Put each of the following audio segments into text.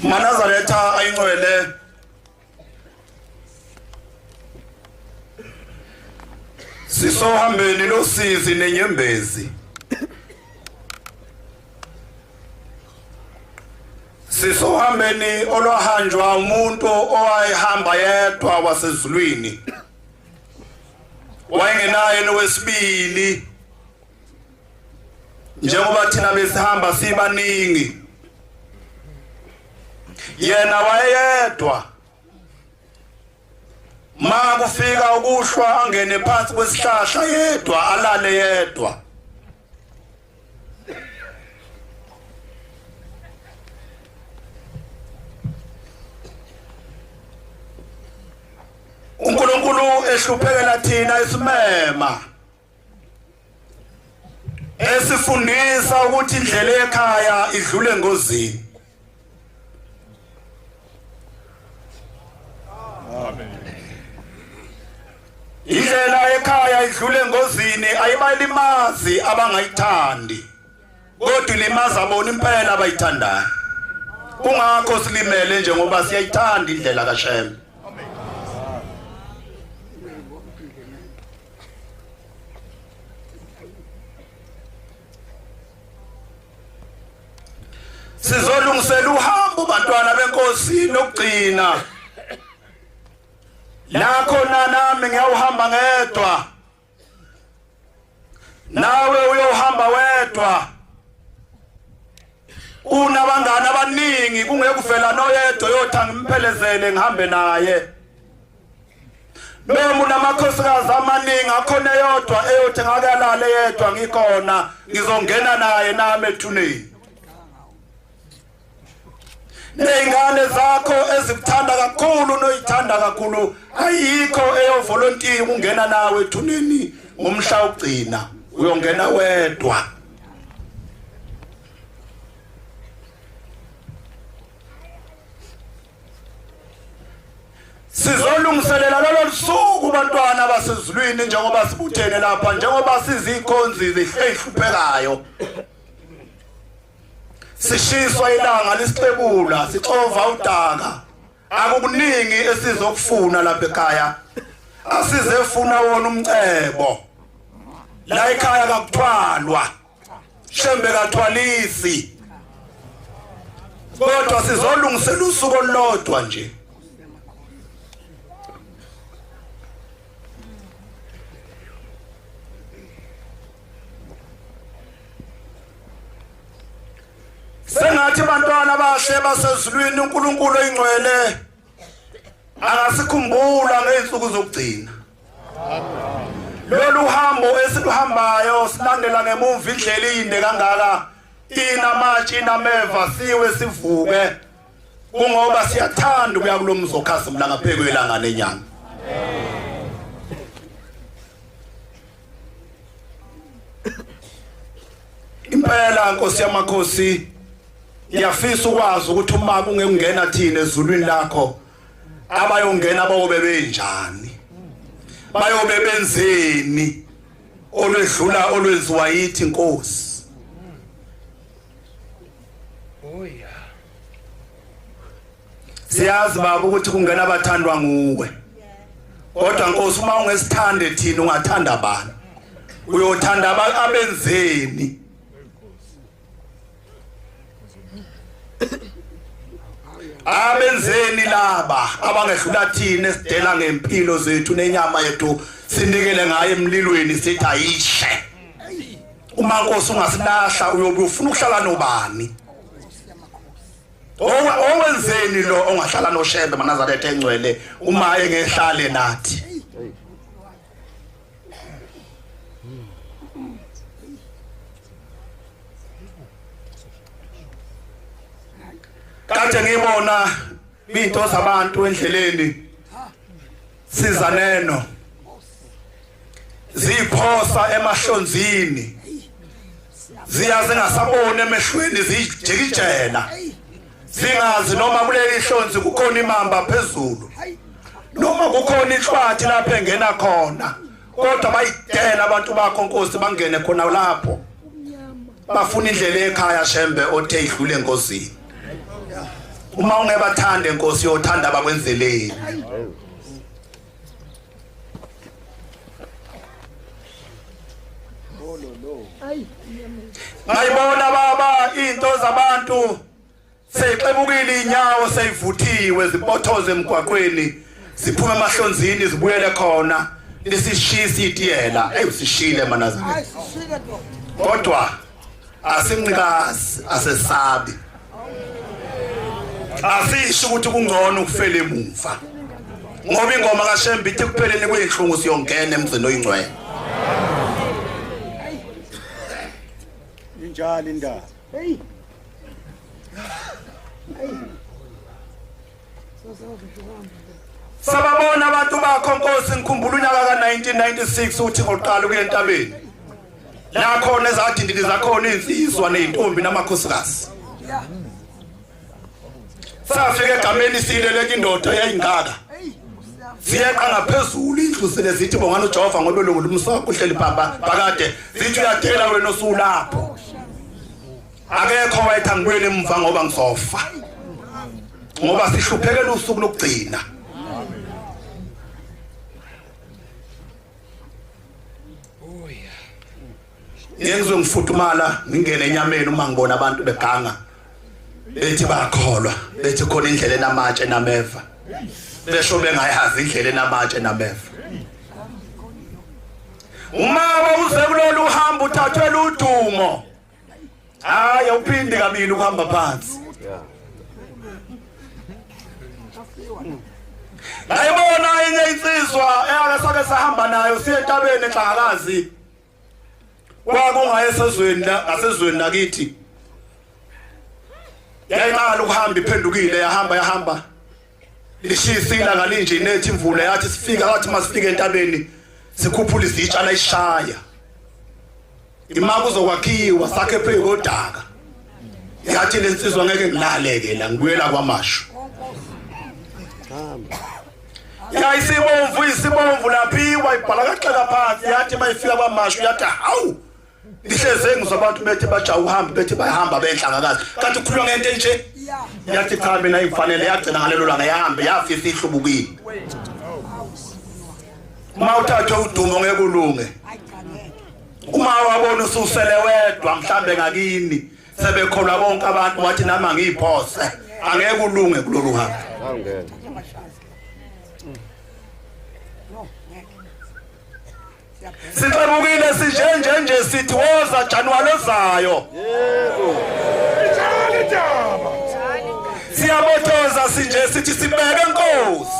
MaNazaretha ayingcwele, sisohambeni losizi nenyembezi, sisohambeni olwahanjwa umuntu owayehamba yedwa wasezulwini, wayengenaye nowesibili njengoba thina besihamba sibaningi, yena wayeyedwa. Ma kufika ukuhlwa angene phansi kwesihlahla yedwa, alale yedwa. uNkulunkulu ehluphekela thina isimema esifundisa ukuthi indlela ekhaya idlule engozini. Amen. Indlela ekhaya idlule engozini ayibalimazi abangayithandi, kodwa ilimaza bona impela abayithandayo. Kungakho silimele nje ngoba siyayithanda indlela kaShembe. Sizolungisela uhambo bantwana benkosi lokugcina. La khona nami ngiyawuhamba ngedwa, nawe uyohamba wedwa. Unabangani abaningi, kungekuvela noyedwa yothi angimphelezele ngihambe naye. Noma unamakhosikazi amaningi, akhona eyodwa eyothi ngake alale yedwa, ngikhona ngizongena naye nami ethuneni. Nezingane zakho ezikuthanda kakhulu noyithanda kakhulu, ayikho eyovolontiya ukungena nawe ethuneni ngomhla wokugcina, uyongena wedwa. Sizolungiselela lolo suku bantwana basezulwini, njengoba sibuthene lapha, njengoba sizikhonzi zihluphekayo, sishiswa ilanga lisixebula, sixova udaka. Akukuningi esizokufuna lapha ekhaya, asizefuna wona umcebo la ekhaya. Kakuthwalwa, Shembe kathwalisi, kodwa sizolungisela usuku olulodwa nje. Sengathi bantwana bahle basezulwini, uNkulunkulu oyingcwele angasikhumbula ngey'nsuku zokugcina. Lolu hambo esiluhambayo silandela ngemuva indlela inde kangaka, inamatshe, inameva, siwe sivuke, kungoba siyathanda ukuya kulo mzi okhazimula ngaphezu kwelanga nenyanga. Impela Nkosi yamakhosi, ngiyafisa ukwazi ukuthi uma kungekungena thina ezulwini lakho, abayongena bayobe benjani, bayobe benzeni olwedlula olwenziwa yithi Nkosi. Siyazi baba ukuthi kungena abathandwa nguwe, kodwa Nkosi uma ungesithande thina ungathanda bani? Uyothanda abenzeni? Abenzeni laba abangehlula thina esidela ngempilo zethu nenyama yethu sinikele ngayo emlilweni sithi ayishe? Uma Nkosi ungasilahla uyobe ufuna ukuhlala nobani? Owenzeni lo ongahlala noShembe maNazaretha engcwele uma engehlale nathi? Kade ngibona into zabantu endleleni siza neno ziphosa emahlonzini, ziya zingasaboni emehlweni, zijikijela zingazi noma kuleli hlonzi kukhona imamba phezulu noma kukhona inhlwathi lapho engena khona, kodwa bayidela abantu bakho Nkosi, bangene khona lapho bafuna indlela ekhaya Shembe othe idlule engozini. Uma ungebathande Nkosi yothanda bakwenzeleni. Ngayibona baba into zabantu seyixebukile inyawo seyivuthiwe zibothoze emgwaqweni ziphuma emahlonzini zibuyele khona lisishisa itiyela. Ey usishile manazaretha, kodwa asinqikazi asesabi, asisho ukuthi kungcono ukufela emuva, ngoba ingoma kaShembe ithi kupheleni kuyinhlungu siyongena emzini oyingcwele. Injalo indaba. Hey. Sababona abantu bakho Nkosi, ngikhumbula unyaka ka-1996 uthi ngoqala ukuya entabeni la khona ezadindili zakhona izinsizwa nezintombi namakhosikazi. Safika egameni sileleka indoda yayingaka ziyeqa ngaphezulu indlu sele zithi bongani uJehova ngoba elungile umsoko uhleli phamba phakade, zithi uyadela wena osulapho. Akekho wayethi angibuyele emva ngoba ngizofa, ngoba sihluphekela usuku lokugcina. Ngeke ngifudumala ngingene enyameni uma ngibona abantu beganga bethi bakholwa, bethi khona indlela enamatshe nameva, besho bengayazi indlela enamatshe nameva. Uma uze kulolu hambo uthathwe ludumo, hayi awuphindi kabili ukuhamba phansi. Ngayibona enye insizwa eyake sake sahamba nayo siye entabeni eNhlangakazi, kwakungayesezweni la ngasezweni lakithi. Yayiqala ukuhamba iphendukile, yahamba yahamba lishisa ilanga linje inethi imvula, yathi sifika, wathi masifika entabeni sikhuphula izitsha layishaya ima kuzokwakhiwa sakhe phezu kodaka. Yathi lensizwa ngeke ngilaleke la, ngibuyela kwamashu. Yayisibomvu isibomvu laphiwa ibhala kaxeka phansi. Yathi mayifika kwamashu yathi hawu, ngihleze ngizwa abantu bethi bajaha uhambe, bethi bayahamba benhlangakazi, kanti kukhulunywa ngento enje. Yathi cha mina ingifanele. Yagcina ngalelo langa yahambe yafisa ihlubukile. Uma uthathwe udumo ngeke ulunge. Uma wabona ususele wedwa mhlambe ngakini sebekholwa bonke abantu, wathi nami angiyiphose, angeke ulunge kulolu hambo. Sixebukile sinjenje nje sithi woza January ozayo. Yebo. Injalo indaba. Siyabothoza sinje sithi sibeke Nkosi.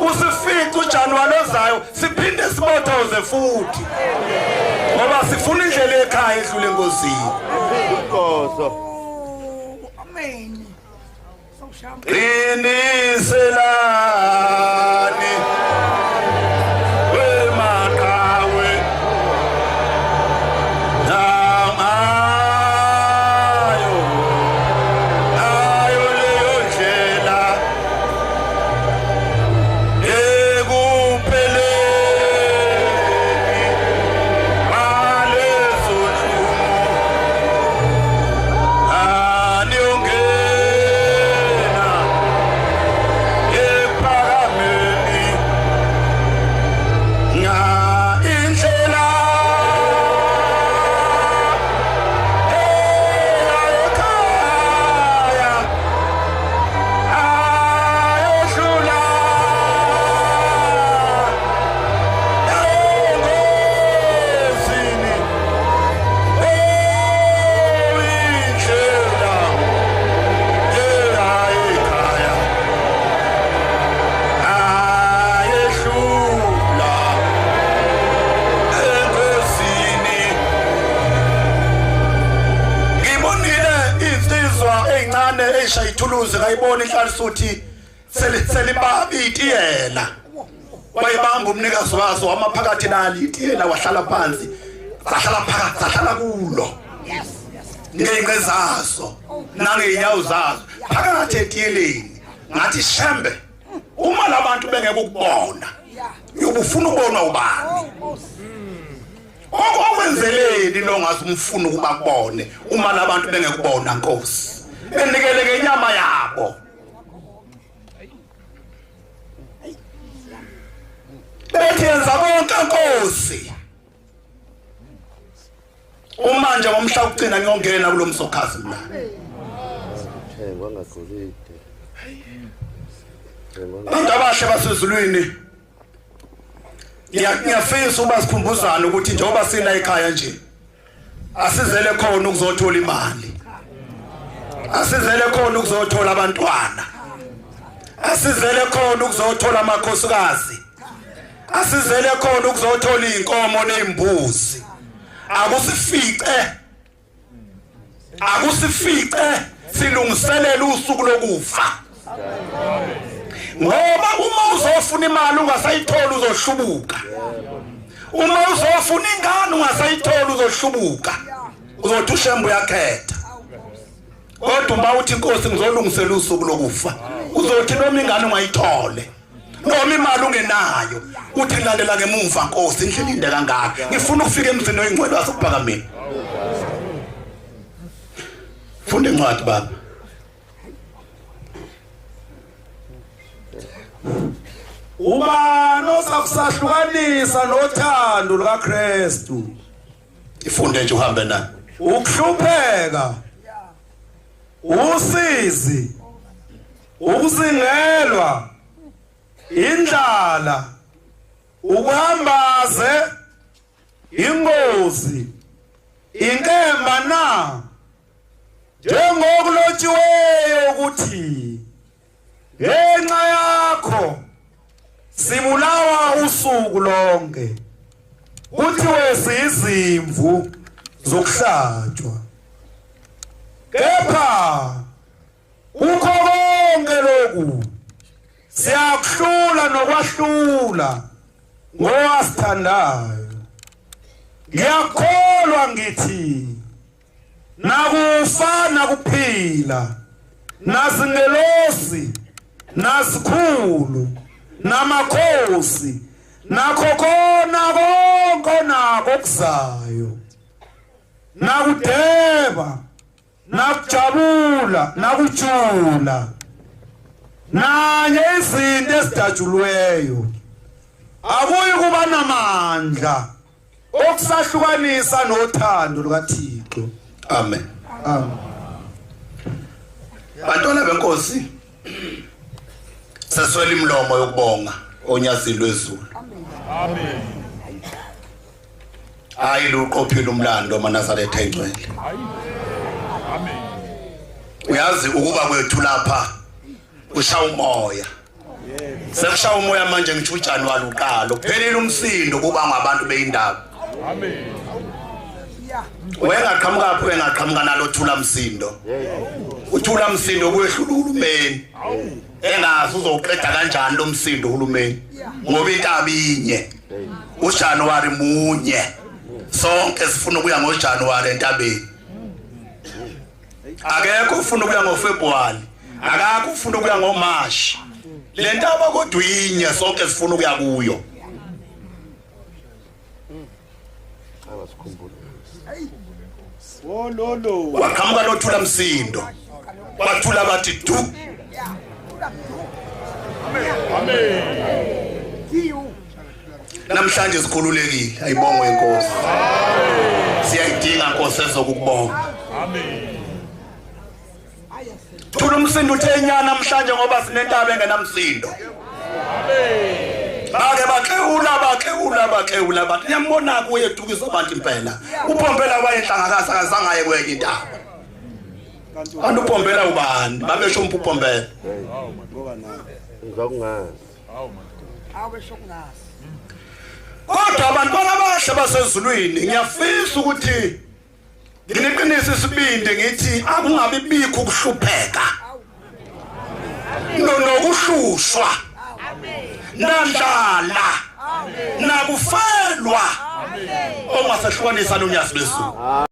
Usifice uJanuary ozayo siphinde sibothoze futhi. Ngoba sifuna indlela ekhaya edlule engozini. Inkosi. Amen. Qiniselani wemaqhawe nangayo ayo leyo ndlela ekupheleni kwalezo nhlungu aniyongena ephakameni nga indlela eya ekhaya ayohlula engozini. Oh, indlela eya ekhaya ayehlula engozini. Ngibonile insizwa ezincane eyishaya ithuluzi, ngayibona inhlalisuthi selibaba itiyela, wayibamba umnikazi waso wamaphakathi nali itiyela, wahlala phansi, sahlala phakathi, sahlala kulo ngey'nqe zaso nangey'nyawo zazo phakathi etiyeleni. Ngathi shembe, uma labantu bengeke ukubona, uyobufuna ukubonwa ubani? Okwenzeleni lo ngazi umfuna ukuba kubone uma labantu bengekubona Nkosi? Benikele ngenyama yabo. Bethi yenza konke Nkosi. Uma nje ngomhla ukugcina ngiyongena kulomsokhazi mina. Thengwa ngagolide. Abantu abahle basezulwini. Ngiyafisa ukuba sikhumbuzane ukuthi njengoba sila ekhaya nje asizele khona ukuzothola imali. Asizele khona ukuzothola abantwana. Asizele khona ukuzothola amakhosikazi. Asizele khona ukuzothola izinkomo nezimbuzi. Akusifice Akusifice silungiselela usuku lokufa. Ngoba uma uzofuna imali ungasayitholi uzohlubuka. Uma uzofuna ingane ungasayitholi uzohlubuka. Uzothi uShembe uyakhetha. Kodwa uma uthi inkosi ngizolungisela usuku lokufa, uzothi noma ingane ungayithole. Noma imali ungenayo, uthi ngilandela ngemuva Nkosi indlela inde kangaka. Ngifuna ukufika emzini oyingcwele wasekuPhakameni. Funda incwadi baba. Ubani ozakusahlukanisa nothando lukaKristu? Ifunde nje uhambe na. Ukuhlupheka, usizi, ukuzingelwa, indlala, ukuhambaze, ingozi, inkemba na? Njengokulotshiweyo ukuthi ngenxa yakho sibulawa usuku lonke, kuthiwe siyizimvu zokuhlatshwa. Kepha kukho konke lokhu siyakuhlula nokwahlula ngowasithandayo. Ngiyakholwa ngithi nakufa nakuphila nazingelosi nazikhulu namakhosi nakho kona konke nako okuzayo nakudeba nakujabula nakujula nanye izinto ezidajulweyo akuyi kuba namandla okusahlukanisa nothando lukaThixo. Amen. Amen. Bantwana benkosi seswele imilomo yokubonga onyazini lwezulu. Amen. Hayi luqophile umlando amaNazaretha engcwele. Amen. Uyazi ukuba kwethu lapha kushaya umoya. Sekushaya umoya manje ngisho uJanuary uqala. Kuphelile umsindo kuba ngabantu beyindaba. Amen. Wengaqhamuka phi wengaqhamuka nalo thula msindo. Uthula msindo kwehlula uhulumeni. Engazi uzowuqeda kanjani lo msindo uhulumeni. Ngoba intaba inye. uJanuary munye. Sonke sifuna ukuya ngoJanuary entabeni. Akekho ufuna ukuya ngoFebruary. Akakho ufuna ukuya ngoMarch. Le ntaba kodwa inye sonke sifuna ukuya kuyo. Wololo. Waqhamuka lothula msindo. Bathula bathi du. Amen. Namhlanje sikhululekile, ayibongwe inkosi. Siyayidinga Nkosi ezokukubonga. Amen. Thula umsindo uthe nya namhlanje ngoba sinentaba engenamsindo. Amen. Bake baxewula baxewula baxewula abantu. Niyambona kuye edukisa abantu impela. Uphombela wayenhlangakazi akazange aye kwenye intaba. Kanti uphombela ubani? Babesho umphombela. Ngizokungazi. Kodwa abantwana abahle basezulwini ngiyafisa ukuthi nginiqinise isibindi ngithi akungabi bikho ukuhlupheka nokuhlushwa nandlala nakufelwa ongasehlukanisa nonyazi lwezulu.